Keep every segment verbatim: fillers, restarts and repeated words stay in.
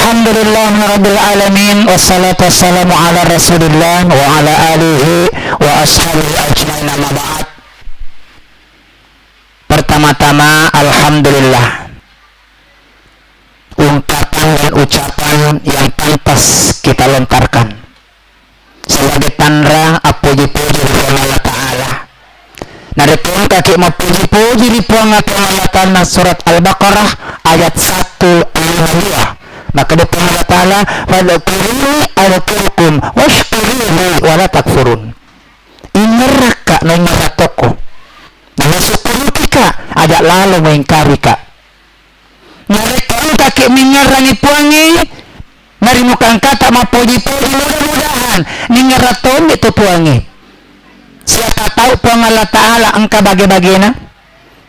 Alhamdulillahirabbil alamin, wassalatu wassalamu ala Rasulillah wa ala alihi wa ashabihi ajmain, amma ba'd. Pertama-tama, alhamdulillah. Ungkapan dan ucapan yang pantas kita lontarkan sebagai tanra appuji-puji ri Puang Allah Ta'ala. Narekko engkaki mappuji-puji ri Puang Allah Ta'ala, tanna surat Al-Baqarah ayat satu, ayat dua. Maka di Puang Allah Ta'ala, "Fadhkuruni adzkurkum wasykuruli wa la takfurun." Ingerrakka, naingerra tokko. Nasukkurukika, aja lalo muingkarika. Narekko engkaki mingerrangi Puangnge, narimukangkata mappoji-poji, mudah-mudahan ningerra tommi tu Puangnge. Siapa tahu Puang Allah Ta'ala engka bage-bagena,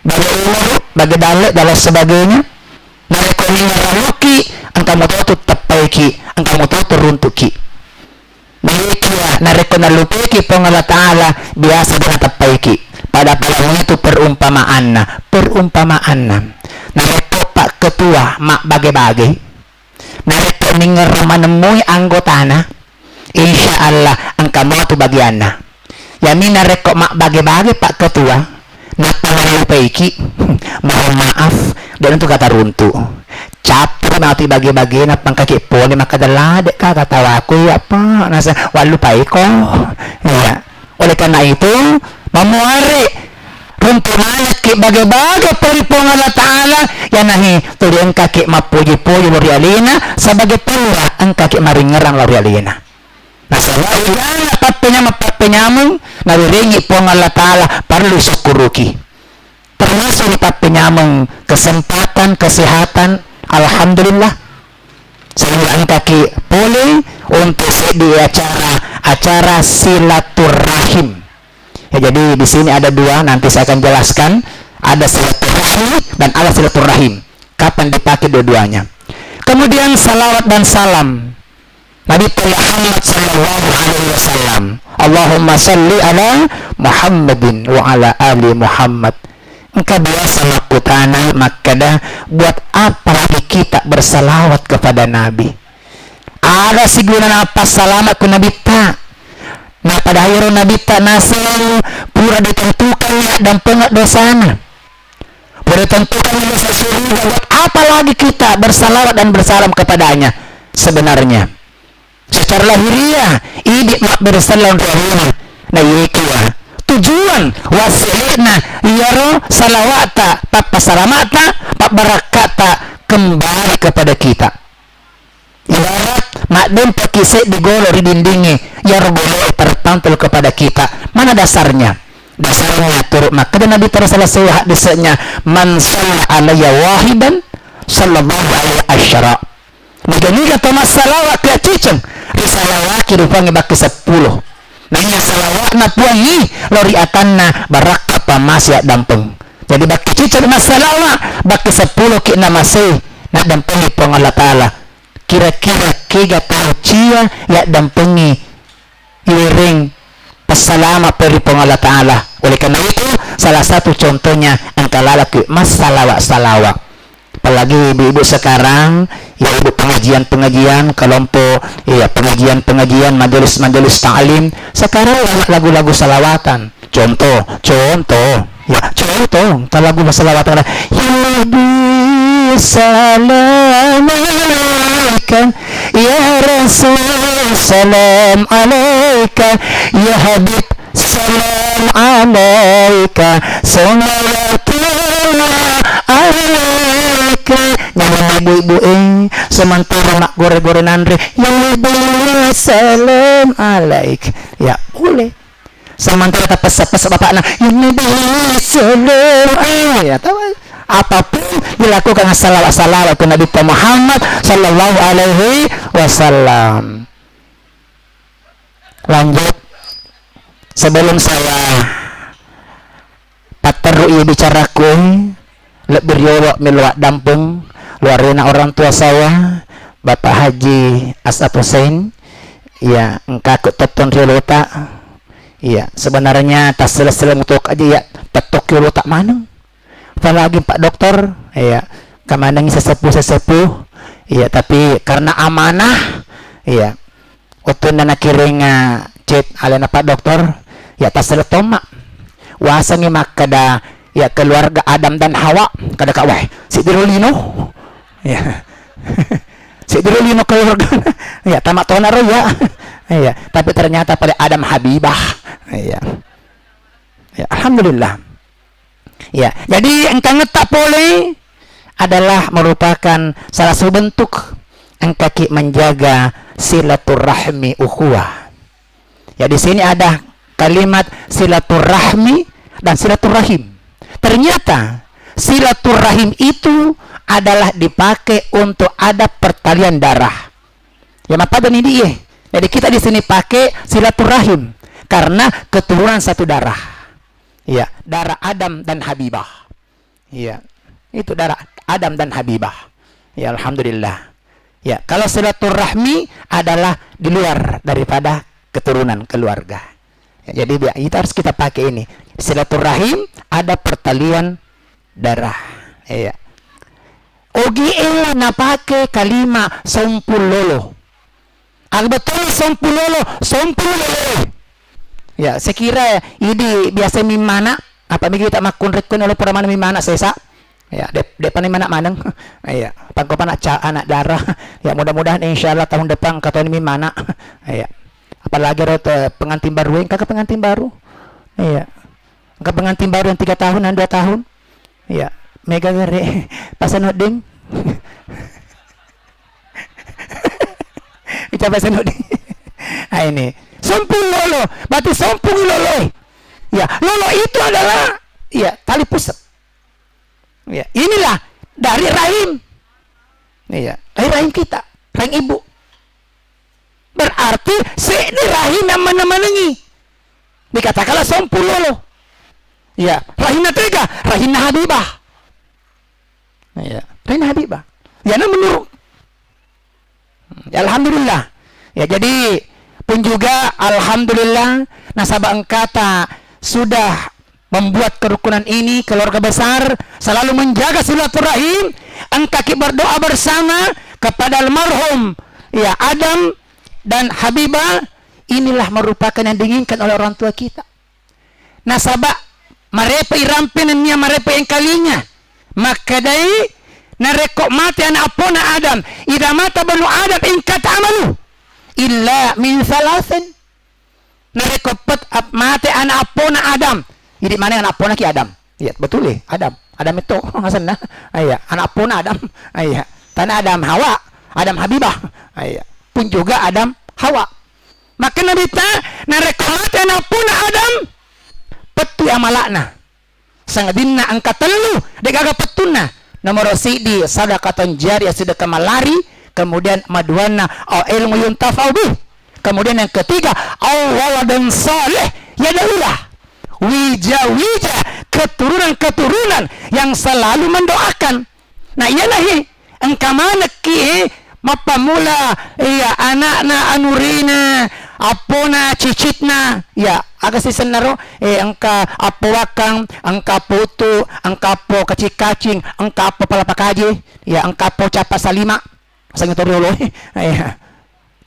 bage umur, bage dalle, dan lain sebagainya. Narekko ningerra mukki, engka mutotu teppaiki, engka mutotu runtuki. Naekiya, narekko nallupaiki Puang Allah Ta'ala, biasa de nateppaiki. Pada-pada itu perumpamaanna, perumpamaanna. Narekko pakketua mabbage-bage, narekko ningerra manemmui anggotana, insya Allah engka muatu bagianna. Yami narekko mabbage-bage pakketua, nappa nallupaiki, mohon maaf, de' natu kata runtu. Cappu matu bage-bagena, pangkaki pole makkeda, "La, de' ka katawaku, iya, Pak. Nasa, wallupaiko." Iya. Oleh karena itu, mamuare runtu manekki bage-bage pole Puang Allah Ta'ala, yanahi tuli engkaki mappoji-poji lao ri alena, sebagai tella engkaki maringerang lao ri alena. Nasaba ijana pappenyameng-pappenyameng nawerengngi Puang Allah Ta'ala parellu sukkuruki. Termasuk ri pappenyameng kesempatan, kesehatan, alhamdulillah. Sehingga engkaki pole untuk seddi acara, acara silaturrahim. Ya, jadi di sini ada dua, nanti saya akan jelaskan. Ada silaturrahmi dan ada silaturrahim. Kapan dipakai dua-duanya? Kemudian salawat dan salam. Nabitta Muhammad sallallahu alaihi wasallam. Allahumma salli ala Muhammadin wa ala ali Muhammad. Engka biasa makkutana makkeda, buat apa lagi kita bersalawat kepada Nabi? Aga sigunana passalama ku Nabitta? Napada iyaro Nabitta naseng pura ditentukan addampengeng dosana. Boleh tentukan masuk surga, buat apa lagi kita bersalawat dan bersalam kepadanya? Sebenarnya, secara lahiriah, idi mabbere sallang ri alena, na iyekiya tujuan wassele'na iyaro salawa'ta, pappasalama'ta, pabbarakka'ta kembali kepada kita. Ibarat maddempaki seddi golo ri dindingnge, iyaro goloe terpantul kepada kita. Mana dasarnya? Dasarnya turu makkeda Nabitta ri sala sewa haddese'na, "Man shalla alayya wahidan, sallallahu alaihi asyara." Niga-niga to massalawa' kiacciceng, risalawaki rupangnge bakki seppulo. Naiya salawa'na Puangngi lao ri atanna, barakka' pammase addampeng. Jadi bakki ciceng massalawa', bakki seppulo ki namasei, naddampengi Puang Allah Ta'ala. Kira-kira kega tau cia yaddampengi iwereng passalama' pole ri Puang Allah Ta'ala. Oleh karena itu, salah satu contohnya engka lalaki massalawa'-salawa'. Apalagi ibu-ibu sekarang, ya, ibu pengajian-pengajian, kelompok, ya, pengajian-pengajian, majelis-majelis ta'lim. Sekarang banyak lagu-lagu salawatan. Contoh, contoh, ya, contoh, kalau lagu salawat ada, "Ya Nabi, salam alaika, ya Rasul, salam alaika, ya Habib, salam alaika, salawatullah alaika." Nyanyi ibu-ibu, eh, sementara mak gore-gore nanre, "Ya Nabi, salam alaika." Ya, boleh. Sementara tapessa-pessa bapakna, "Ya Nabi, sallam." Ah, ya, tahu. Apapun dilakukan, salawat-salawat ke Nabi Muhammad sallallahu alaihi wasallam. Lanjut. Sebelum saya patterru iya bicaraku, eh, lebbi riolo melo addampeng, luarena orang tua saya, Bapak Haji As'ad Hussein, ya, engkaku tettong riolota. Iya, sebenarnya tassele-sele mutok aja ya, tettokki ulota maneng. Apalagi Pak Dokter, iya, Kamanengngi sessepu-sessepu, iya, tapi karena amanah, iya, wettunna nakiring, eh, chat alena Pak Doktor, ya, tassele tomma. Wasengngi makkeda, ya, keluarga Adam dan Hawa, kada ka, wah, siddiro lino. Ya. Siddiro lino keluarga. Ya, tama tona ro, ya. Iya, tapi ternyata pada Adam Habibah. Iya. Ya, alhamdulillah. Ya, jadi engkangetta pole adalah merupakan salah satu bentuk engkaki menjaga silaturahmi ukhuwah. Ya, di sini ada kalimat silaturahmi dan silaturahim. Ternyata silaturahim itu adalah dipakai untuk ada pertalian darah. Ya, mappada ni die. Jadi kita di sini pakai silaturahim karena keturunan satu darah. Ya, darah Adam dan Habibah. Iya, itu darah Adam dan Habibah. Ya, alhamdulillah. Ya, kalau silaturahmi adalah di luar daripada keturunan keluarga. Ya, jadi dia, itu harus kita pakai ini. Silaturahim ada pertalian darah. Iya. Ogi e napake kalima sompulolo. Aga betul sompulolo, sompulolo. Ya, sekira idi biasa mimmana, apa migi tak makkunrikku nolo pura mana mimmana sesa. Ya, dep, depan mana maneng. Iya, pangko anak ca, anak darah. Ya, mudah-mudahan insyaallah tahun depan katoni mimmana. Iya. Apalagi rot pengantin baru, engka ke pengantin baru. Iya. Engka pengantin baru yang tiga tahun dan dua tahun. Iya. Mega gere. Pasanodding. Ica pasanodding. Ah, ini. Sompung lolo. Berarti sompung lolo. Ya, lolo itu adalah, ya, tali pusat. Ya, inilah dari rahim. Iya, dari rahim kita, rahim ibu. Berarti seddi rahim yang mana-manangi. Dikatakanlah sompung lolo. Ya, rahimna tega, rahimna Habibah. Ya, rahimna Habibah. Ya, nah menurut. Ya, alhamdulillah. Ya, jadi pun juga alhamdulillah nasaba engkata sudah membuat kerukunan ini, keluarga besar, selalu menjaga silaturahim, engkaki berdoa bersama kepada almarhum, ya, Adam dan Habibah, inilah merupakan yang diinginkan oleh orang tua kita. Nasaba marepe irampe nennia marepe engkalinga. Makkedai, narekko mate anak appona Adam, idza mata banu Adam inqata'a amaluhu illa min tsalatsin. Narekko pet-, ap-, mate anak appona Adam, idi maneng anak appona ki Adam. Iya, betul e, Adam. Adam itu asenna. Iya, anak appona Adam. Iya, tana Adam Hawa, Adam Habibah. Iya, pun juga Adam Hawa. Maka Nabitta, narekko mate anak appona Adam, pettu amala'na. Sangadinna engka tellu, degaga pettunna. Nomoro siddi, sadaqatan jariyah, sedekah malari, kemudian maduanna, au ilmu yuntafa'u bih. Kemudian yang ketiga, au waladin salih, yad'ulah. Wija-wija, keturunan-keturunan yang selalu mendoakan. Nah, iyanahi engka manekki, eh, mappammula, iya, ana'na, anurina, appona, cicitna, iya, aga sisennaro, eh, engka appo wakkang, engka appo uttu, engka appo kacing-kacing, engka appo palapa kaje, iya, engka appo cappa salima, sangi to riolo, iya.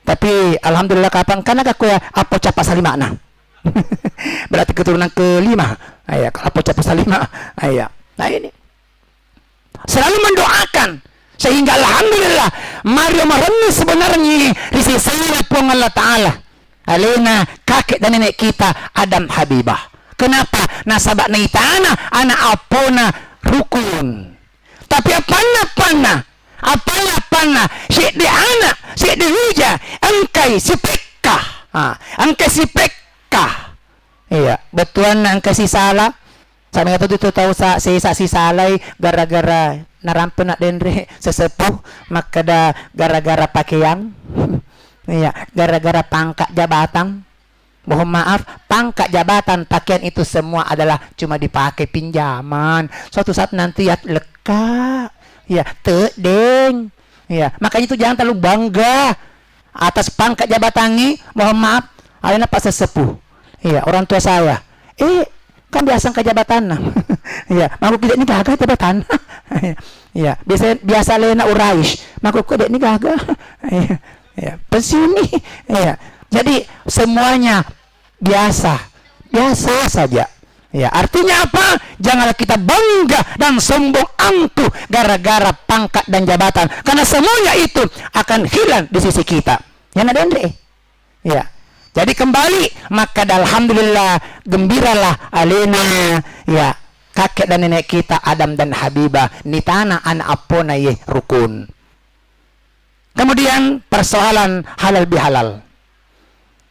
Tapi alhamdulillah kapang kan aga kuya appo cappa salimana. Berarti keturunan kelima. Iya, appo cappa salima. Iya. Nah, ini. Selalu mendoakan, sehingga alhamdulillah, mario marennu sebenarnya ri sesena Puang Allah Ta'ala. Alena kakek dan nenek kita, Adam Habibah. Kenapa? Nasaba naitana anak appona rukun. Tapi appanna, appanna, appanna, appanna, seddi anak, seddi wija, engkai sipekka. Ha, engkai sipekka. Iya, bettuanna engka sisala. Samega tu tau sa-, sesa sisalai gara-gara narampe na denre sesepuh makkeda gara-gara pakeang. Iya, gara-gara pangkat jabatan. Mohon maaf, pangkat jabatan, pakaian itu semua adalah cuma dipakai pinjaman. Suatu saat nanti ya lekka, ya teddeng. Ya, makanya itu jangan terlalu bangga atas pangkat jabatangi, mohon maaf, alena Pak Sesepuh. Iya, orang tua saya. Eh, kan biasa ke jabatanna. Iya, mangku kita ini gagal jabatanna. Iya, biasa, biasa alena Urais. Makkokkoe de'ni gaga. Iya, iya. Pensiun ni. Iya. Jadi semuanya biasa. Biasa saja. Ya, artinya apa? Janganlah kita bangga dan sombong angkuh gara-gara pangkat dan jabatan. Karena semuanya itu akan hilang di sisi kita. Ya, na denre. Ya. Jadi kembali, maka alhamdulillah, gembiralah alena, ya, kakek dan nenek kita Adam dan Habibah, nitana anak appona ye rukun. Kemudian persoalan halal bihalal.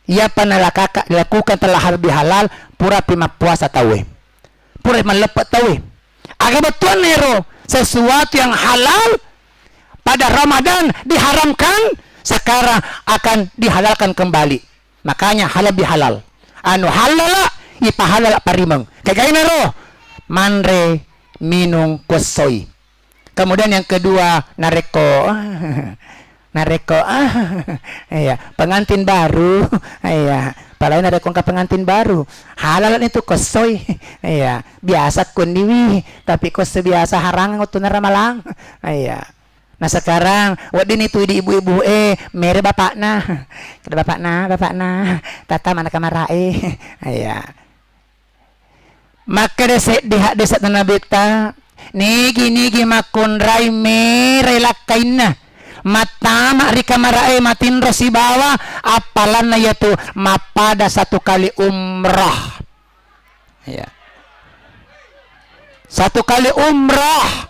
Iyapa nalakaka-, dilakukan telah halal bihalal, purapi mappuasa tauwe. Pura malleppe tauwe. Aga bettuanna ero, sesuatu yang halal pada Ramadan diharamkan, sekarang akan dihalalkan kembali. Makanya halal bihalal. Anu halala, ipahalala parimeng. Kegainaro, manre, minung, kuessoi. Kemudian yang kedua, narekko, narekko, iya, pengantin baru, iya, apalagi narekko engka pengantin baru, halal ni tu kuessoi, iya, biasa kunniwi, tapi kuesso biasa harang wettunna ramalang, iya. Nah, sekarang wedding ni tu idi ibu-ibu e, mere bapakna, kada bapakna, bapakna, tata mana kamara e, iya. Makkeda seddi haddese' Nabitta, nigi-nigi makkunrai mere lakkainna, mattama ri kamarae matinro sibawa appalanna iyatu mappada satu kali umrah. Iya. Satu kali umrah.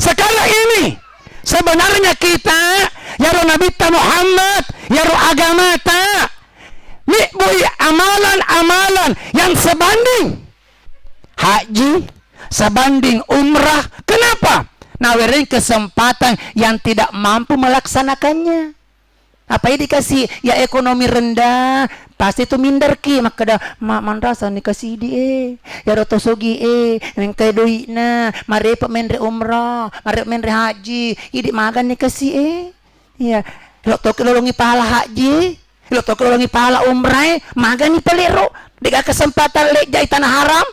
Sekarang ini, sebenarnya kita, yaro Nabitta Muhammad, yaro agamata, nibbui amalan-amalan yang sebanding haji, sebanding umrah. Kenapa? Nawereng kesempatan yang tidak mampu melaksanakannya. Apa idi kasi, ya, ekonomi rendah, pasti tu minderki, makkeda, "Ma-, manrasa ni kasi idi e, yaro to sogi e, engkai doi'na, marepe menre umrah, marepe menre haji, idi maga ni kasi e." Iya, lo toki lolongi pahala haji, lo toki lolongi pahala umrah e, maga ni pale ro, dega kesempatan lejai tanah haram.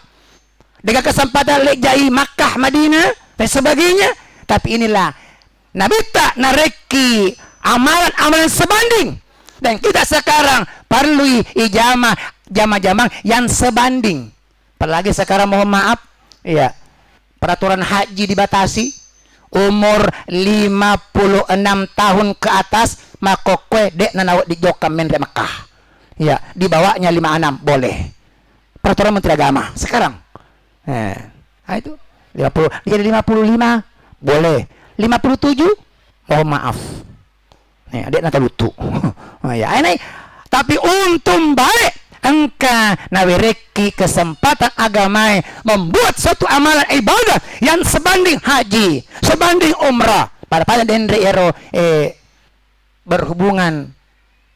Dega kesempatan lejai Makkah, Madinah, dan sebagainya. Tapi inilah Nabitta narekki amalan-amalan sebanding. Dan kita sekarang perlu ijama jama-jamang yang sebanding. Apalagi sekarang, mohon maaf, iya, peraturan haji dibatasi, umur lima puluh enam tahun ke atas, makkokkoe de' nanawedding jokka menre Makkah. Iya, di bawahnya lima enam boleh. Peraturan Menteri Agama sekarang. Eh, ah, itu lima puluh, jadi lima puluh lima boleh. Lima puluh tujuh, mohon maaf. Nih, adek nata lutu. Oh, ya, ini. Tapi untung baik engka nawerekki kesempatan agamae membuat suatu amalan ibadah yang sebanding haji, sebanding umrah. Pada-pada denre ero, eh, berhubungan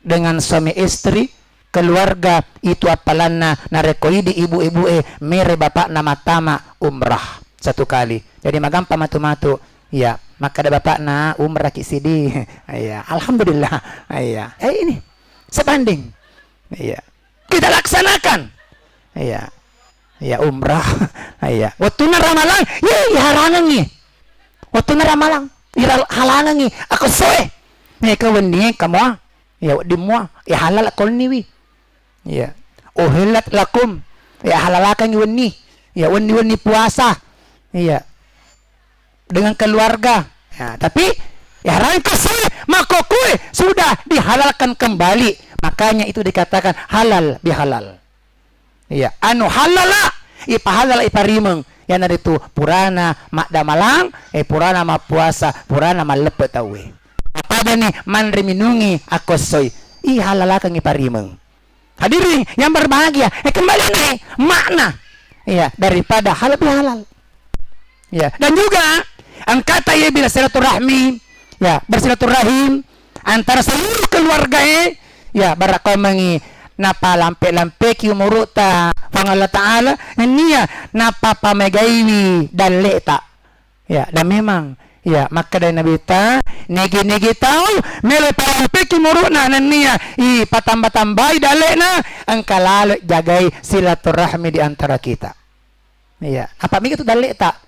dengan suami istri, keluarga, itu appalanna narekko idi ibu-ibu e mere bapakna mattama umrah satu kali. Jadi magampang matu-matu, iya, makkeda bapakna umrah ki sidi. Iya, alhamdulillah. Iya, eh, ini sebanding. Iya. Kita laksanakan. Iya. Iya, umrah. Iya. Wettunna ramalang, iya, ihalangengi. Wettunna ramalang, ira-, halangengi. Aku soe. Neka wenni kamu, iya, wedding mua. Iya, halal kau niwi. Iya. Uhillat lakum. Iya, halalakangi wenni. Iya, wenni-wenni puasa. Iya. Dengan keluarga. Ya, tapi ya rangka sih, makkokkoe sudah dihalalkan kembali. Makanya itu dikatakan halal bihalal. Iya, anu halala, ipahalala iparimeng. Iyanaritu purana maddamalang, eh, purana mappuasa, purana malleppe tauwe. Apa ni manre minungi akkossoi, ihalalakan iparimeng. Hadirin yang berbahagia, eh, kembali nih makna, iya, daripada halal bihalal. Ya, dan juga engkata ia bila silaturahmi, ya, bersilaturahim antara seluruh keluarga e, ya, barakaumengi napalampe-lampeki umuru'ta Puang Allah Ta'ala, nennia napapamegaiwi dalle'ta. Ya, dan memang, ya, makkeda Nabitta, nigi-nigi tau melo palampeki umuru'na nennia ipatamba-tambai dalle'na, engka lalo jagai silaturahmi di antara kita. Iya, apa mega tu dalle'ta?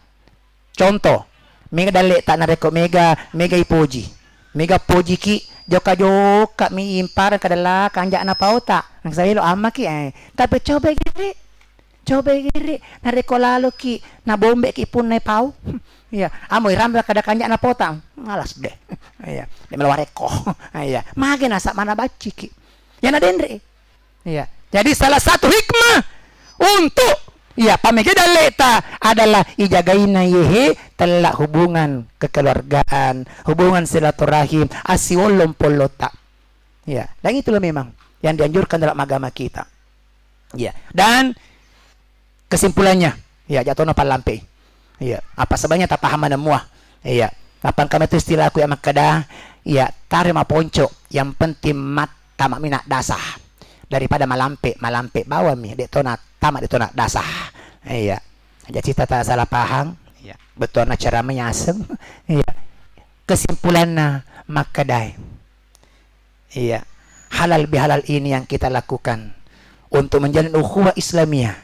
Contoh, Mega dalle'ta narekko mega, mega ipoji. Mega pojiki, jokka-jokka mi impareng kadallaka anja'na paota. Nangsabelo ammaki, eh. Tapi coba gere. Coba gere, narekko laloki, nabombeki punnai pau. Iya, amo irambe kada kanja'na paota. Malas deh. Iya, de melo warekko. Iya, mage nasa mana bacciki. Ya nadenre. Iya. Jadi salah satu hikmah untuk, iya, pamege dalle'ta adalah ijagaina yehe tella hubungan kekeluargaan, hubungan silaturahim, assiwollong pollota. Iya, dan itulah memang yang dianjurkan dalam agama kita. Iya, dan kesimpulannya, iya, jatona pallampe. Iya, apa sebenarnya tapaham mana mua. Iya, apa engka metu istilahku ya makkeda, iya, tare maponco, yang penting mat tama mina dasa daripada malampe, malampe bawami, de tona tama, de tona dasa. Iya. Aja cita tak salah paham. Iya. Betul na cara menyasem. Iya. Kesimpulanna makkedai. Iya. Halal bihalal ini yang kita lakukan untuk menjalin ukhuwah Islamiyah.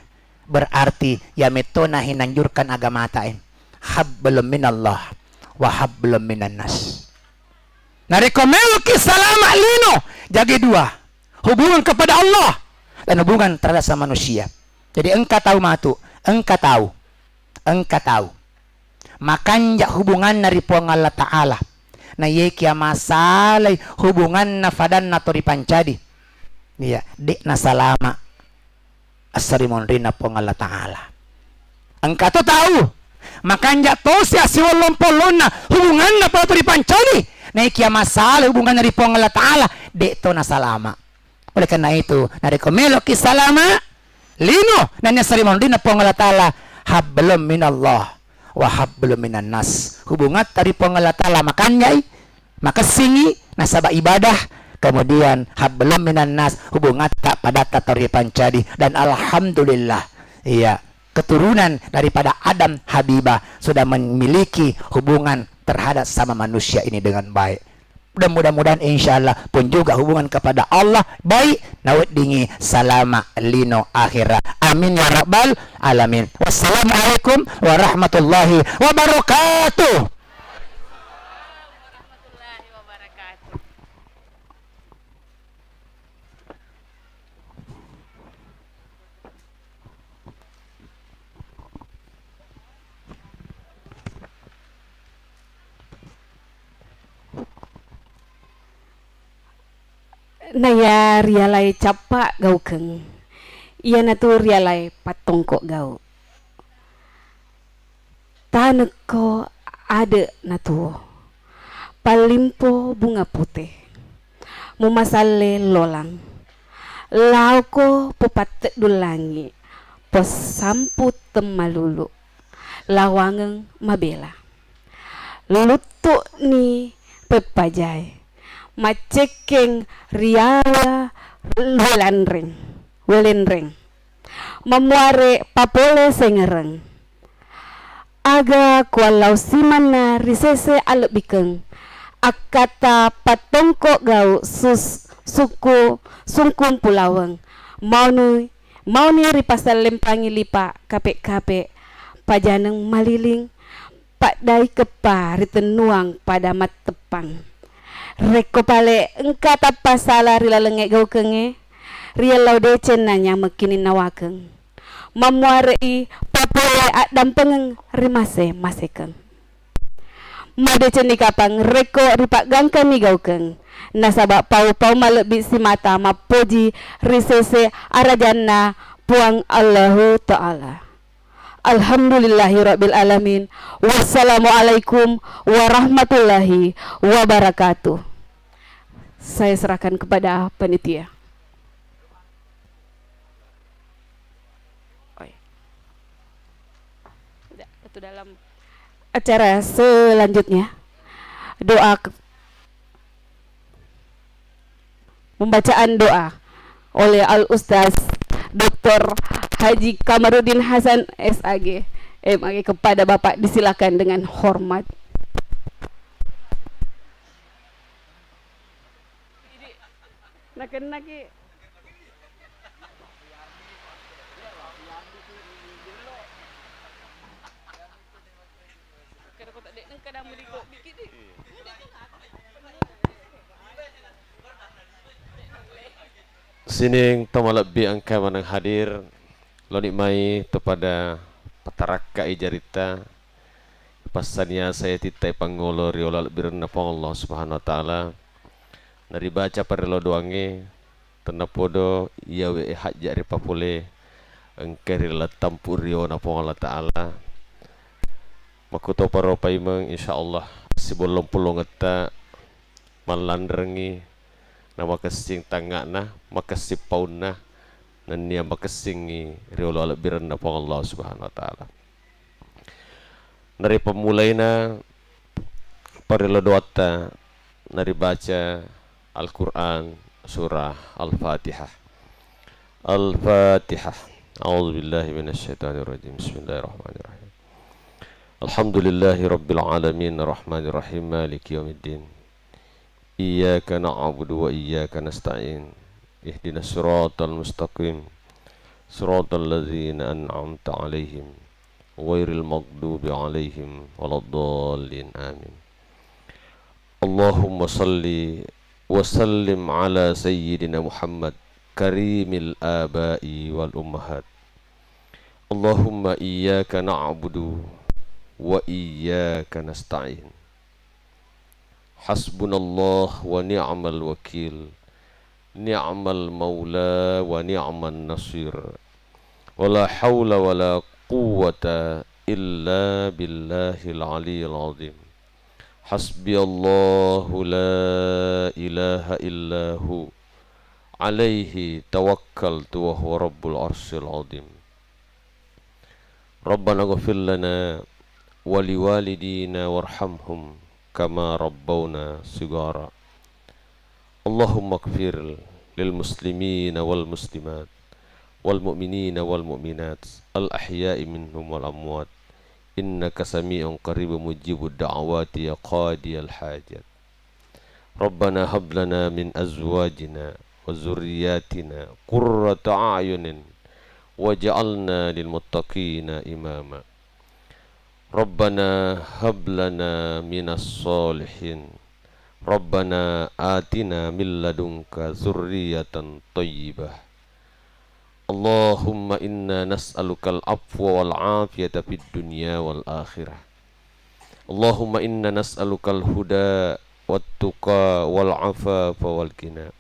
Berarti ya metona hinanjurkan agamata, eh. Hablum minallah wa hablum minan nas. Narekko meloki salama lino, jaga dua, hubungan kepada Allah dan hubungan terhadap sama manusia. Jadi engka tau matu, engka tau, engka tau makanja hubunganna ri Puang Allah Ta'ala. Na yekia masalai hubunganna fadanna to ripancadi. Iya, de nasalama assarimonrinna Puang Allah Ta'ala. Engka to tau makanja tosi assiwollong pollonna hubunganna pole to ripancani, naikia masalah hubunganna ri Puang Allah Ta'ala, de to nasalama. Oleh karena itu, narekko meloki salama lino nennia assarimonrinna Puang Allah Ta'ala, hablum minallah wa hablum minan nas. Hubungatta ri Puang Allah Ta'ala makanjai, makessingi nasaba ibadah, kemudian hablum minan nas, hubungatta padatta tau ripancadi. Dan alhamdulillah, iya, keturunan daripada Adam Habibah sudah memiliki hubungan terhadap sama manusia ini dengan baik. Dan mudah-mudahan insya Allah pun juga hubungan kepada Allah baik, naweddingi salama lino akhirat. Amin ya rabbal alamin. Wassalamualaikum warahmatullahi wabarakatuh. Naiya rialai cappa gaukeng, iyanatu rialai pattongko gau. Tanekko ade natuo, pallimpo bunga pute, mumasalle lolang, laoko pupatteddung langi, possampu temmalulu, lawangeng mabela. Luttu'ni peppajae, maccekkeng riala welanreng, welenreng. Mamuare papole sengereng. Aga kuallau simanna ri sese alebbikeng. Akkata pattongko gau sus-, sukku-, sungkung pulaweng. Mauni, mauni ripassallempangi lipa kape-kape. Pajaneng maliling. Paddaikeppa ritennuang pada matteppang. Rekko pale engka tappa sala ri lalengnge gaukengnge, riellau deceng na nyamekki ninnawakeng. Mammuare'i papole addampengeng ri mase-masekeng. Madecenni kapang rekko ripaggangkanni gaukeng, nasaba pau-pau malebbi simata mappoji ri sese arajanna Puang Allahu Ta'ala. Alhamdulillahirabbil alamin. Wassalamualaikum warahmatullahi wabarakatuh. Saya serahkan kepada panitia. Oi. Itu dalam acara selanjutnya. Doa ke- Pembacaan doa oleh Al Ustaz Doktor Haji Kamarudin Hasan, S A G, M A G, kepada Bapak disilakan dengan hormat. Nakenna ki. Kada kota dek neng Sining to malebbi engka maneng hadir, loni mai to pada patarakkai jaritta, passaniasa yatitta ipangngolo ri ola lebbirenna Puang Allah Subhanahu wa Ta'ala. Naribaca parello doangnge, tennapodo iyawe hajja ripapole engka ri laleng tampu riona Puang Allah Ta'ala. Makkutoparo paimeng, insyaallah sibollong-pollongetta mallanrengngi namakessing tangnga'na, makessing paunna, nennia makessingngi ri olo alebbirenna Puang Allah Subhanahu wa Ta'ala. Naripammulaina parello doatta, naribaca Al-Quran, surah Al-Fatihah. Al-Fatihah. A'udzubillahi minasyaitonirrajim. Bismillahirrahmanirrahim. Alhamdulillahi rabbil alamin, arrahmanirrahim, maliki yaumiddin. Iyyaka na'budu wa iyyaka nasta'in. Ihdinas siratal mustaqim. Siratal ladzina an'amta 'alaihim, ghairil maghdubi 'alaihim waladdallin. Amin. Allahumma salli wa sallim ala sayyidina Muhammad karimil aba'i wal ummahat. Allahumma iyyaka na'budu wa iyyaka nasta'in. Hasbunallah wa ni'mal wakil. Ni'mal maula wa ni'man nasir. Wa la haula wa la quwwata illa billahil aliyyil azim. Hasbiyallahu la ilaha illa hu. Alaihi tawakkaltu wa huwa rabbul arsyil azim. Rabbana ghfir lana wa liwalidina warhamhum kama rabbawna shighara. Allahumma ighfir lil muslimina wal muslimat wal mu'minina wal mu'minat al ahya'i minhum wal amwat, innaka sami'un qaribun mujibud da'awati ya qadiyal hajat. Rabbana hab lana min azwajina wa dzurriyyatina qurrata a'yunin waj'alna lil muttaqina imama. Rabbana hab lana minas sholihin. Rabbana atina min ladunka dzurriyyatan thayyibah. Allahumma inna nas'alukal afwa wal afiyata fid dunya wal akhirah. Allahumma inna nas'alukal huda wat tuqa wal afafa wal ghina.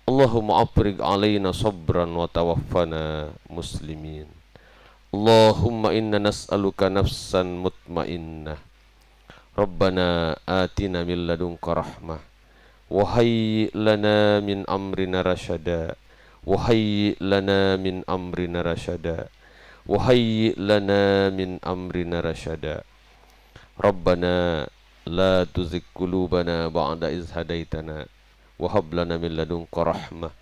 Allahumma afrigh alaina sabran wa tawaffana muslimin. Allahumma inna nas'aluka nafsan mutmainnah. Rabbana atina min ladunka rahmah. Wa hayyi' lana min amrina rasyada. Wa hayyi' lana min amrina rasyada. Wa hayyi' lana min amrina rasyada. Rabbana la tuzigh qulubana ba'da idz hadaitana wa hab lana min ladunka rahmah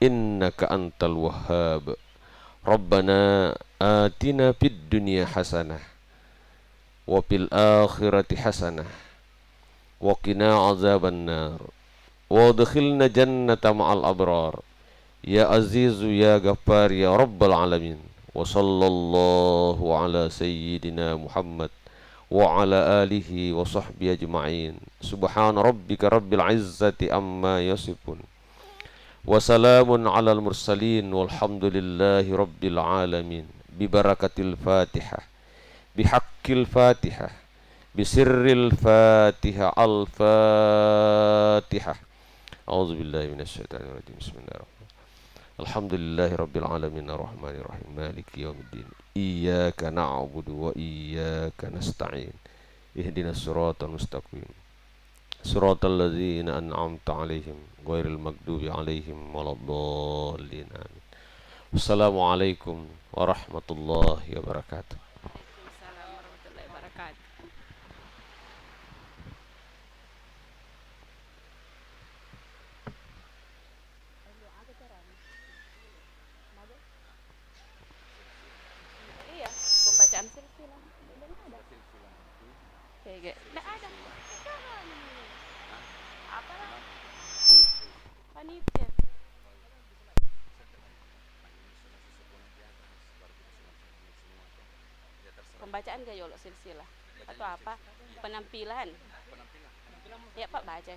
innaka antal wahhab. Rabbana atina fid dunya hasanah wa fil akhirati hasanah wa qina adzabannar. Wa adkhilna jannata ma'al abrar. Ya Azizu ya Ghaffar ya Rabbal Alamin. Wa sallallahu ala sayyidina Muhammad wa ala alihi wa sahbihi ajma'in. Subhana rabbika rabbil izzati amma yasifun. Wa salamun alal mursalin walhamdulillahi rabbil alamin. Bi barakatil Fatihah. Bihaqqil Fatihah. Bisirril Fatihah. Al-Fatihah. A'udzubillahi minasyaitonirrajim. Bismillahirrahmanirrahim. Alhamdulillahi rabbil alamin, arrahmanirrahim, maliki yaumiddin. Iyyaka na'budu wa iyyaka nasta'in. Ihdinas siratal mustaqim. Siratal ladzina an'amta 'alaihim, ghairil maghdubi 'alaihim waladdallin. Amin. Wassalamualaikum warahmatullahi wabarakatuh. Waalaikumsalam warahmatullahi wabarakatuh. Iya, pembacaan silsilah. Belum ada. Tege. Nggak ada. Sekarang ini. Apalah? Panitia. Pembacaan gak yolo silsilah? Atau apa? Penampilan. Ya, Pak, baca.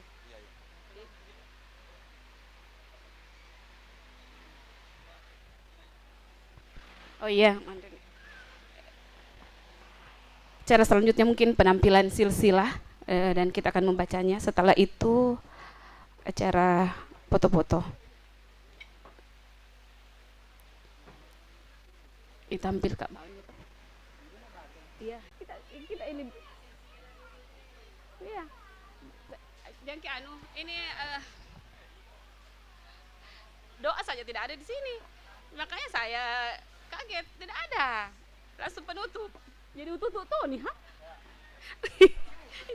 Oh iya, mantan. Cara selanjutnya mungkin penampilan silsilah, eh, dan kita akan membacanya. Setelah itu acara foto-foto. Ditampil, Kak. Iya, kita, kita ini. Iya. Jangan kayak anu, ini, eh, doa saja tidak ada di sini. Makanya saya kaget, tidak ada. Langsung penutup. Jadi ututu tuh nih, ha?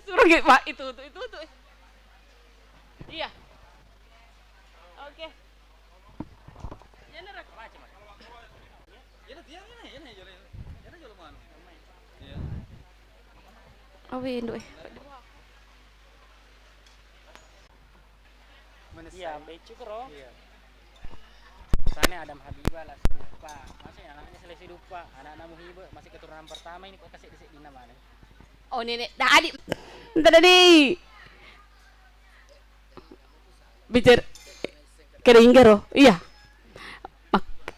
Suruh gitu, Pak, itu, itu, itu, itu. Iya. Oke. Iya, Nara. Iya, iya, iya, iya, iya, iya, iya, iya, iya, iya. Awe, Indo, eh. Iya, beccu kero. Iya. Sana Adam Habibah lah Sidupa. Masih anaknya Sele Sidupa, anak-anak Muhibe, masih keturunan pertama ini kok kasih di sini namanya. Oh, nenek tadi. Entar tadi. Bicara kira inggero. Iya. Mak-,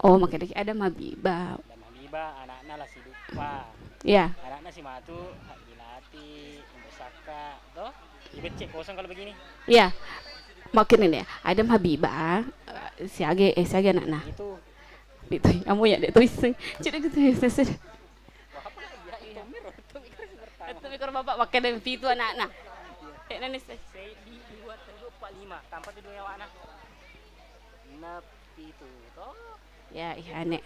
oh, makkeda Adam Habibah. Adam Habibah, anakna La Sidupa. Iya. Anakna si Matu, Haji Lati, Ibu Saka, toh? Ibecce kosong kalau begini. Iya. Makkeda nih, Adam Habibah, eh, siage, eh, siage anakna. Itu. Itu, kamu ya, dek, tuh iseng. Cedek gitu, iseng. Itu mikro bapak makkeda pitu anakna. Eh, nani se. Seddi, dua, tellu, empat, lima. Tanpa tu dua nyawana. Napitu to. Ya, iya, Nek.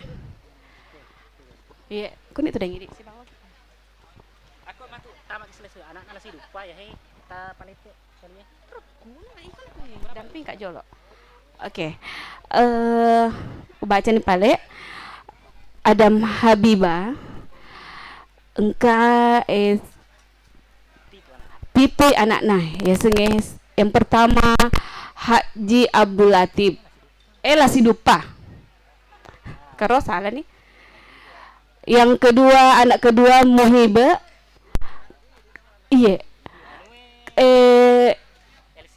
Iya, kuni tu dangi, Dik, si Bang. Aku matu tamak selesai. Anakna La Sidupa ya, hei. Ta palette. Damping Kak Jolo. Oke. Eh, ubacani pale. Adam Habibah engka, eh, pitu anakna. Yasengnge yang pertama Haji Abdul Latif. Eh, La Sidupa. Karo salah nih. Yang kedua, anak kedua Muhibe. Iye. Eh,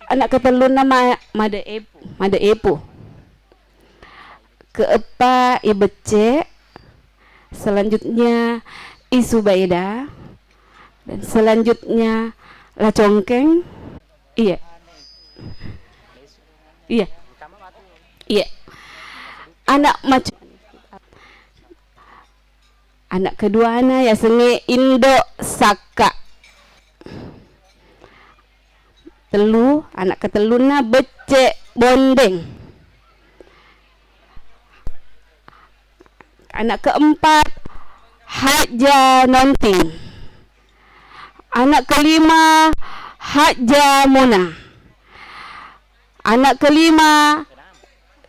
anak ketellunna Ma-, Made Epu, Made Epu. Keempat, I Becce. Selanjutnya, I Subaida. Dan selanjutnya, La Congkeng. Iya. Iya. Iya. Anak macu-, anak keduana yasengnge Indo Sakka. Tellu, anak ketellunna Becce Bondeng. Anak keempat, Hajja Nonting. Anak kelima, Hajja Mona. Anak kelima,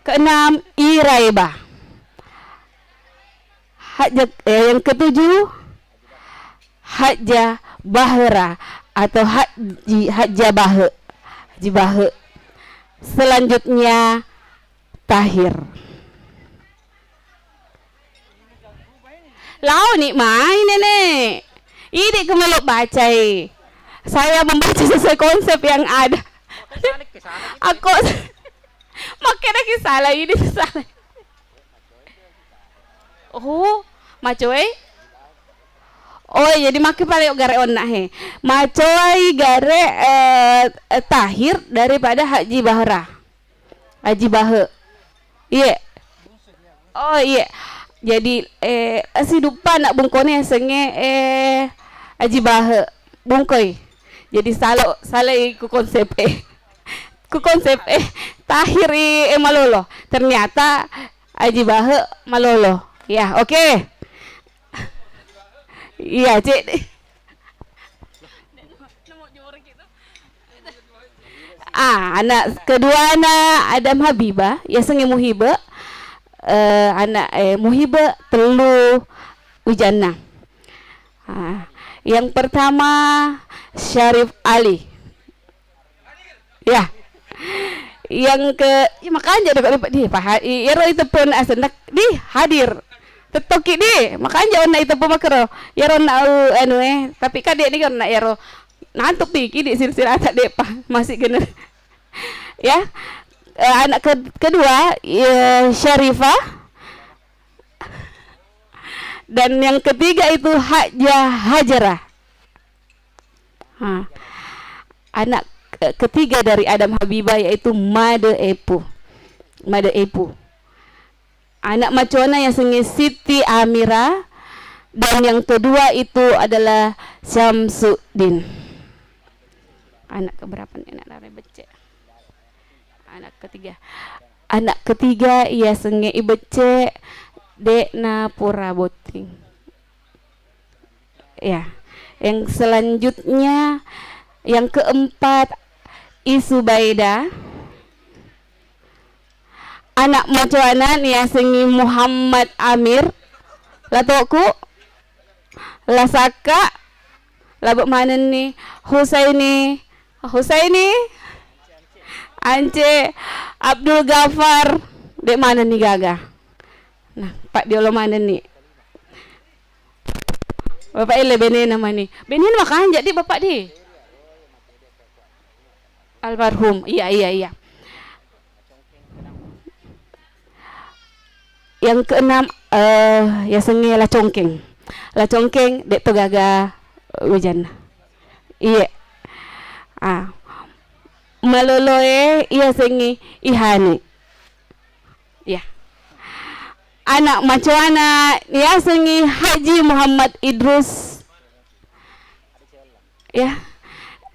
keenam, Iraeba. Hajja, eh, yang ketujuh, Hajja Bahera atau Haji, Hajja Bahe. Haji Bahe. Selanjutnya, Tahir. Laoni mai, Nenek. Idi ku melo bacai. Saya membaca sesuai konsep yang ada. Aku makkeda ki salah, idi salah. Oh, macoai? Oh, jadi makke pale gare onna he. Macoai gare, eh, eh, Tahir daripada Haji Bahra. Haji Bahe. Iye. Oh, iye. Jadi, eh, Siduppa anak bungkone yasengnge, eh, Haji Bahe. Bungkoi. Jadi salo, salai ku konsep, eh. Ku konsep, eh, Tahir i, eh, malolo. Ternyata Haji Bahe malolo. Ya, oke. Iya, Cek. Ah, anak keduana Adam Habibah, yasengnge Muhibe. Eh, anak, eh, Muhibe tellu wijanna. Ah, yang pertama Syarif Ali. Ya. Yang ke, ya, makanya ada kok di, di, paha-, i-, ero itu pun asenna di hadir. Tettoki di, makanja onna iteppu makkero. Iyaro onna, uh, anu, eh, tapi kan de'ni onna iyaro. Nantu piki di silsilata de'pa, masih gener. Ya. Eh, anak ke-, kedua, eh, Syarifah. Dan yang ketiga itu Hajah Hajarah. Ha. Anak, eh, ketiga dari Adam Habibah yaitu Made Epu. Made Epu. Anak macoana yasengnge Siti Amira, dan yang kedua itu adalah Syamsuddin. Anak keberapa nih, anak rame becek? Anak ketiga. Anak ketiga yasengnge I Becce, de'na pura botting. Ya. Yang selanjutnya, yang keempat, I Subaida. Anak macoana yasengnge Muhammad Amir. Latoku. Lasakka. Labe manenni Husaini. Husaini. Ance Abdul Ghaffar. De manenni gaga. Nah, paddiolo manenni. Bapak ele benena mani. Benena makanja di Bapak di. Almarhum. Iya, iya, iya. Yang keenam, eh, yasengnge La Congkeng. La Congkeng, de to gaga, eh, wijanna. Iye. Ah. Maloloe yasengnge I Hani. Ya. Anak macoana yasengnge Haji Muhammad Idrus. Ya.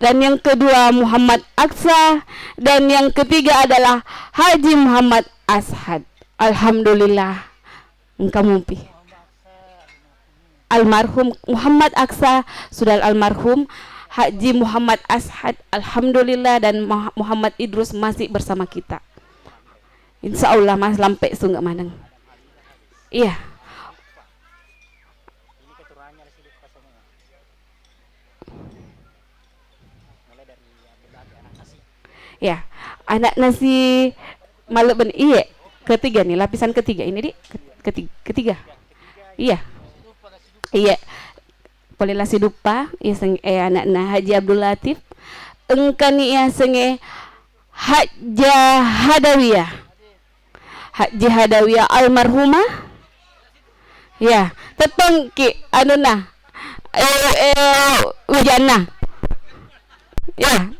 Dan yang kedua Muhammad Aksa, dan yang ketiga adalah Haji Muhammad Ashad. Alhamdulillah. Engka mupi. Almarhum Muhammad Aksa sudah almarhum, Haji Muhammad Ashad alhamdulillah, dan Muha-, Muhammad Idrus masih bersama kita. Insya Allah, Mas, lampe sunge maneng. Iya. Ya, anak nasi malebben, iye, ketiga nih, lapisan ketiga ini, di, ketiga, ketiga. Iya. Iya. Pole La Siduppa, iya seng, eh, anakna Haji Abdul Latif. Engkani iya senge Hajjah Hadawiyah. Haji Hadawiyah almarhumah. Ya, tettongki anunna, eh, eh, wijanna. Ya.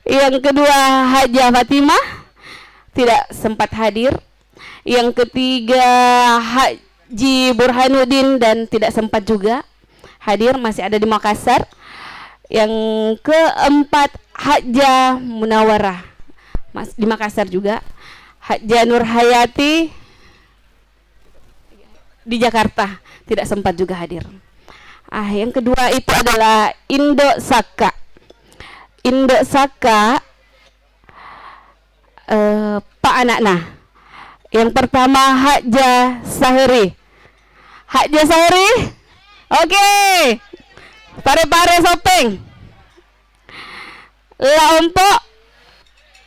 Yang kedua, Hajah Fatimah tidak sempat hadir. Yang ketiga, Haji Burhanuddin dan tidak sempat juga hadir, masih ada di Makassar. Yang keempat, Hajjah Munawarah, Mas-, di Makassar juga. Hajjah Nurhayati di Jakarta, tidak sempat juga hadir. Ah, yang kedua itu adalah Indo Saka. Indo Saka, eh, pa anakna. Yang pertama, Hajjah Sahri. Hajjah Sahri? Oke. Pare-pare sopeng. Lompo.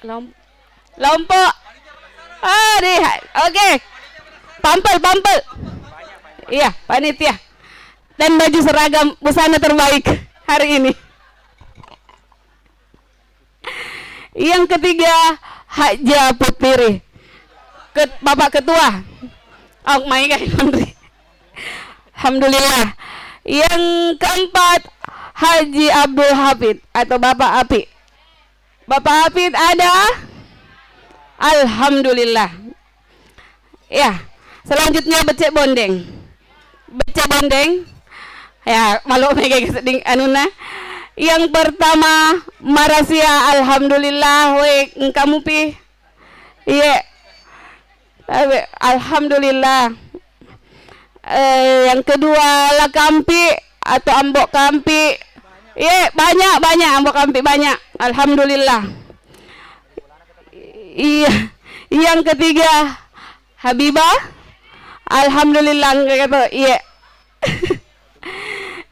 Lom-, lompo. Ah, di, oke. Pampel, pampel. Iya, panitia. Dan baju seragam busana terbaik hari ini. Yang ketiga, Hajjah Putiri. Ket-, Bapak Ketua. Oh, mai kan, Andri. Alhamdulillah. Yang keempat, Haji Abdul Hafid atau Bapak Api. Bapak Hafid ada? Alhamdulillah. Ya, selanjutnya becek bondeng. Becek bondeng. Ya, malu mega sedding anuna. Yang pertama, Marasia, alhamdulillah, we, engka mupi. Iye. Abe-, alhamdulillah. Eh, yang kedua, La Kampi atau Ambo Kampi. Iye, banyak, banyak Ambo Kampi, banyak. Alhamdulillah. Iya. Yang ketiga, Habibah. Alhamdulillah, engka to. Iya.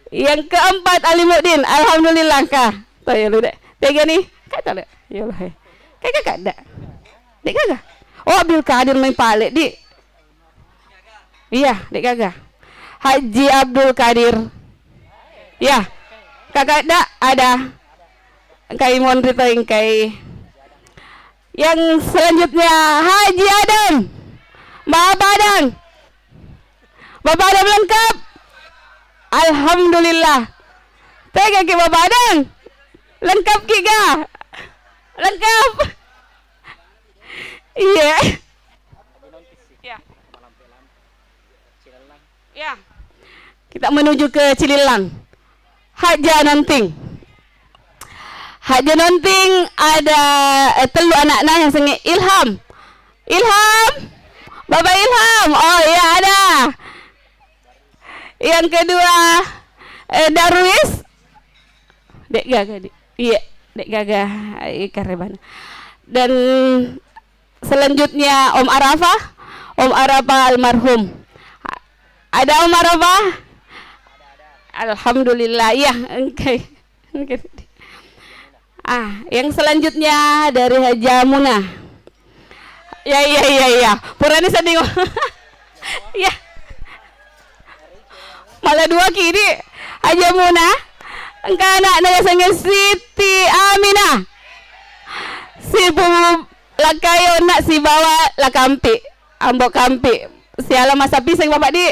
Yang keempat, Alimuddin. Alhamdulillah, engka. To, ya lu, Dek. Tega nih. Kak, to, Dek. Ya Allah, he. Kak, kak, kak, Dek. Dek, kak, kak. Oh, Abdul Kadir main pale, Di. Iya, de'gaga. Haji Abdul Kadir. Iya. Kakak da ada. Engkai monri to engkai. Yang selanjutnya Haji Adam. Bapak Adam. Bapak Adam lengkap. Alhamdulillah. Tega ki Bapak Adam? Lengkap ki ga? Lengkap. Iya. Ya. Ya. Kita menuju ke Cilillang. Haja Nonting. Haja Nonting ada, eh, tellu anakna yang sengi Ilham. Ilham. Bapak Ilham. Oh iya ada. Yang kedua, eh, Darwis. De'gaga di. Iya, de'gaga, eh, karebana. Dan selanjutnya Om Arafah, Om Arafah almarhum. Ada Om Arafah? Alhamdulillah, iya, oke. Oke. Ah, yang selanjutnya dari Haja Muna. Ya, iya, iya, iya. Purani sedih. Ya. Malah dua kiri. Haja Muna. Engka anakna yasengnge Siti Aminah. Sipu Lakkayo na sibawa La Kampi, Ambo Kampi. Siala massapiseng Bapak di.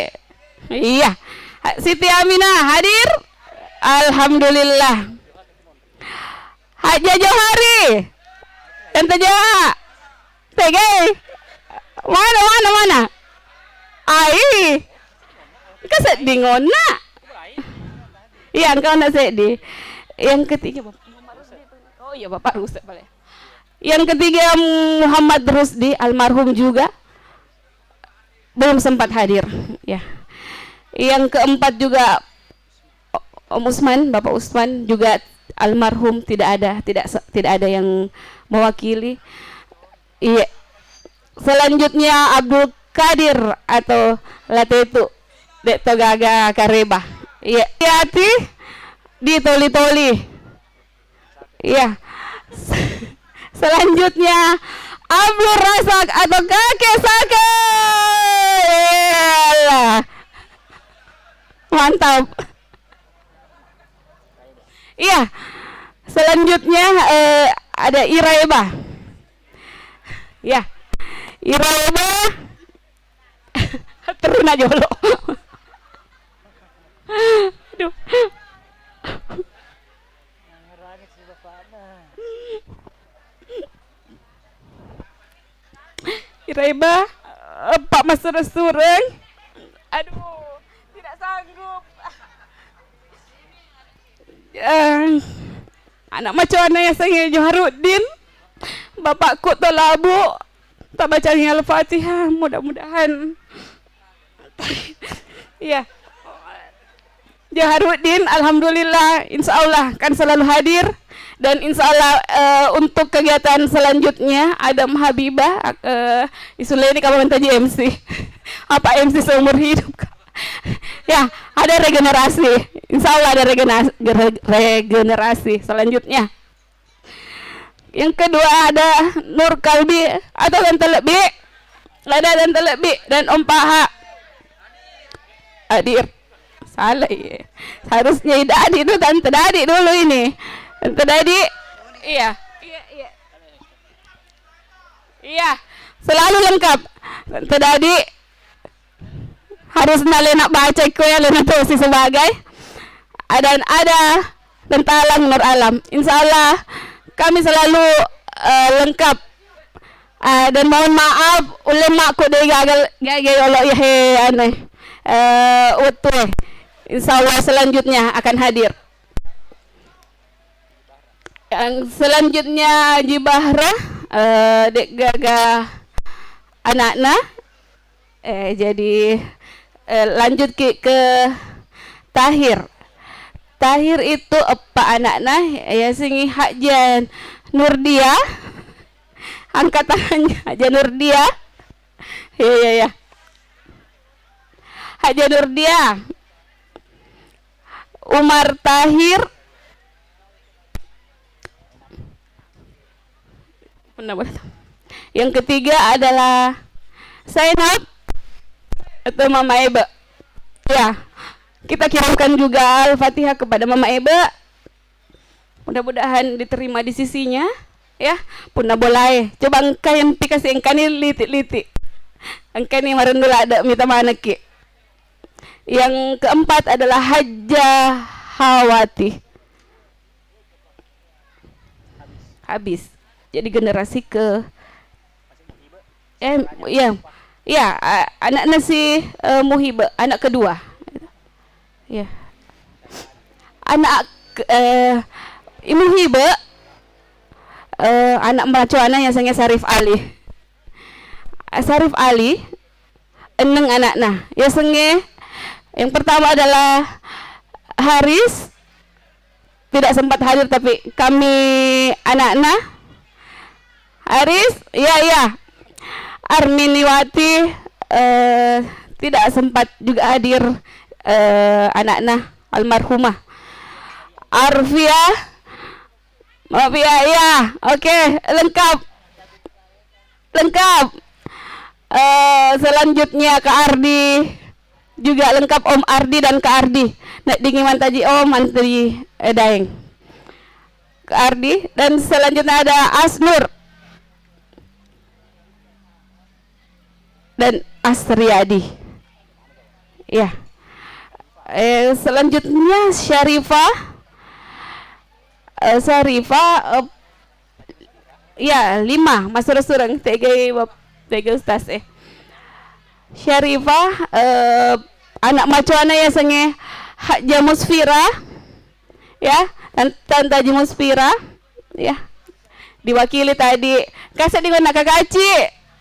Iya. Siti Aminah hadir. Alhamdulillah. Haja Johari. Ente Joha. Tegai. Mana, mana, mana? Ai. Engka sedding onna. Iya, engka onna seddi. Yang ketiga, Bapak. Oh iya, Bapak Rusdi balik. Yang ketiga, Muhammad Rusdi, almarhum juga. Belum sempat hadir, ya. Yang keempat juga, O-, Om Usman, Bapak Usman juga almarhum, tidak ada, tidak se-, tidak ada yang mewakili. Iya. Selanjutnya Abdul Kadir atau Latetu, de'to gaga kareba. Iya. Hati-hati di toli-toli. Iya. Selanjutnya Abdul Razak atau Kakek Sake. Iyalah. Mantap. Iya. Selanjutnya, eh, ada Iraeba. Ya. Iraeba. Teruna jolo. Aduh. Iraeba, Pak Masura Sureng. Aduh, tidak sanggup. Eh, anak macoana yasengnge Joharuddin, bapakku to Labu, tabacangi Al-Fatihah, mudah-mudahan. Iya. Joharuddin, alhamdulillah, insya Allah kan selalu hadir. Dan insya Allah, eh, untuk kegiatan selanjutnya, Adam Habibah, eh, isuleni kamu minta jadi M C. Apa M C seumur hidup? Ya, ada regenerasi. Insya Allah ada regenerasi, re-, regenerasi selanjutnya. Yang kedua ada Nur Kalbi atau Tante Lebbi. Ada Tante Lebbi dan Om Paha. Hadir. Salah ya. Harusnya Ida Adi itu Tante Dadi dulu ini. Tante Dadi. Iya. Iya, iya. Iya, selalu lengkap. Tante Dadi harus nalena baca ko ya lena tuh si sebagai. Dan ada Tentalang Nur Alam. Insya Allah kami selalu, eh, lengkap. Eh, dan mohon maaf, ulle makku deh gagal gagal ya Allah ya he anu. Eh, wettu. Insya Allah selanjutnya akan hadir. Yang selanjutnya Haji Bahra, eh, de'gaga anakna. Eh, jadi, eh, lanjut ki ke Tahir. Tahir itu eppa anakna, yasengngi Haja Nurdia. Angkat tangannya, Haja Nurdia. Iya, iya, iya. Haja Nurdia. Umar Tahir. Benar, benar. Yang ketiga adalah Zainab. atau Mama Ebe. Ya, kita kirimkan juga Al-Fatihah kepada Mama Ebe. Mudah-mudahan diterima di sisinya, ya. Punna bolae, coba engka yang pikasi, engkani liti-liti, engkani marendu ladde mita manekki. Yang keempat adalah Hajjah Hawati. Habis. Jadi generasi ke, eh, iya. Iya, a-, anaknya si, eh, Muhibe, anak kedua. Iya. Anak, eh, Muhibe, eh, anak macoana yasengnge Sarif Ali. Sarif Ali, enneng anakna. Yasengnge yang pertama adalah Haris, tidak sempat hadir, tapi kami anakna. Haris, iya, iya. Arminiwati, eh, tidak sempat juga hadir, eh, anakna almarhumah. Arfiah, maaf ya, iya. Oke, lengkap. Lengkap. Eh, selanjutnya Kak Ardi. Juga lengkap Om Ardi dan Kak Ardi. Neddingi mantaji Om, mantaji, eh, Daeng. Kak Ardi. Dan selanjutnya ada Asnur dan Asriadi. Ya. Eh, selanjutnya Syarifah. Eh, Syarifah, eh, iya, lima, massureng-sureng, tegai bap-, tegai ustaz, eh. Syarifah, eh, anak macoana yasengnge Hajjah Musfira, ya, Tan-, Tante Haji Musfira, ya. Diwakili tadi, kasih di mana Kakak Aci?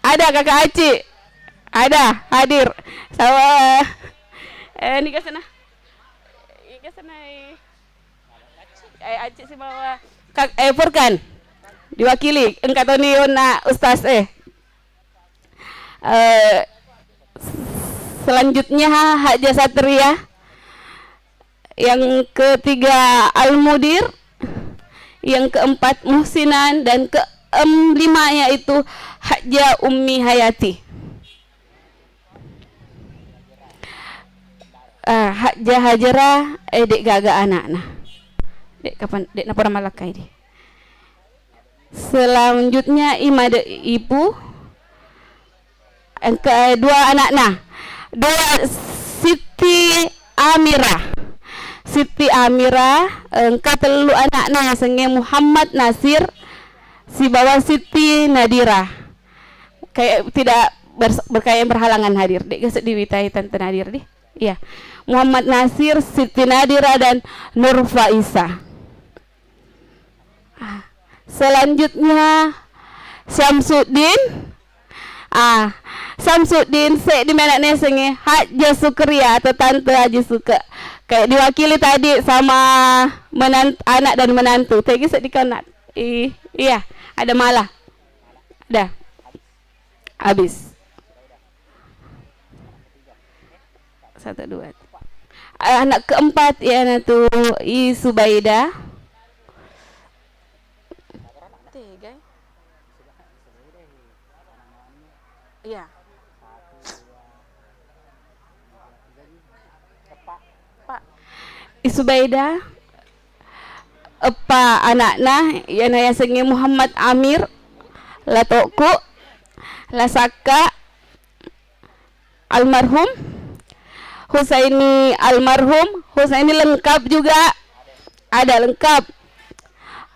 Ada Kakak Aci? Ada, hadir. Sama, eh, ini ke sana. Ini ke sana, eh. Eh, Aci sibawa Kak, eh, Furkan. Diwakili, engka toni onna ustaz, eh. Eh, selanjutnya Hajjah Satria. Yang ketiga Al-Mudir. Yang keempat Muhsinan dan keempat yaitu Hajjah Ummi Hayati. Ah, Hajjah Hajara, eh, dek gaga anakna. Dek kapan, dek napura malakkai di. Selanjutnya Imade Ibu. Engka dua anakna. Dua Siti Amira. Siti Amira, engka tellu anakna yasengnge Muhammad Nasir sibawa Siti Nadira. Kayak tidak bers-, berkayak berhalangan hadir. Dek gaga diwitai Tante Nadir di. Iya. Muhammad Nasir, Siti Nadira, dan Nur Faisa. Ah, selanjutnya Syamsuddin. Ah, Syamsuddin, seddi menakna yasengnge Hajjah Sukria atau Tante Haji Suke. Kayak diwakili tadi sama menan-, anak dan menantu. Tegi seddi kau nak. I-, iya, ada malah. Dah. Habis. Satu, dua. Eh, anak keempat, iyanatu I Subaida. Tega. Iya. Pak. I Subaida. Eppa anakna, iyana yasengnge Muhammad Amir, latoku, lasakka, almarhum, Husaini almarhum, Husaini lengkap juga, ada lengkap.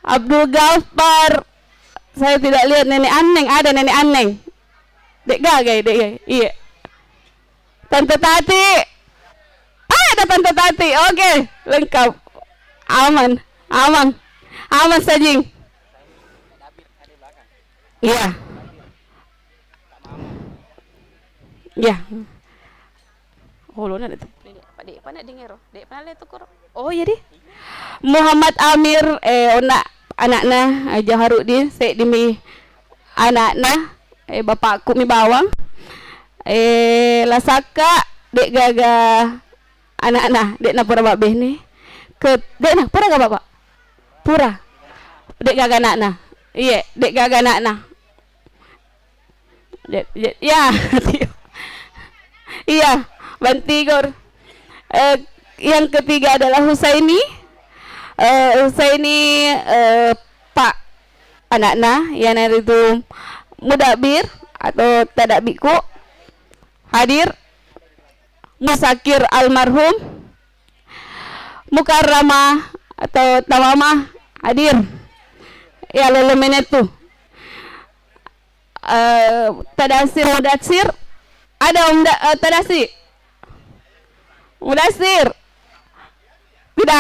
Abdul Ghaffar, saya tidak lihat Nenek Aneng, ada Nenek Aneng. Dek gagai, dek gagai. Iya. Tante Tati. Ah, ada Tante Tati. Oke, lengkap. Aman. Aman. Aman sajing. Iya. Iya. Oh, lona ada tuh. Dek, Pak, dek, Pak, nak dengar, oh. Dek, pernah lihat tuh, Kuro? Oh, iya, deh. Muhammad Amir, eh, onna anakna, eh, Jaharuddin, seddimi anakna, eh, bapakku mi bawang. Eh, lasakka, dek gaga anakna, dek na pura babbene. Ke, dek na, pura ga bapak? Pura. Dek gaga anakna. Iya, dek gaga anakna. Ja-, ja-, ya, tio. Iya, Bang Tigor. Eh, yang ketiga adalah Husaini. Eh, Husaini, eh, Pak anakna, iyanaritu Mudabir atau Tadabikku hadir. Musakir almarhum, Mukarramah atau Tamamah hadir. Ya, lolo menetu. Eh, Tadasir, Mudatsir. Ada Om Da-, eh, Tadasi? Mudasir. Tidak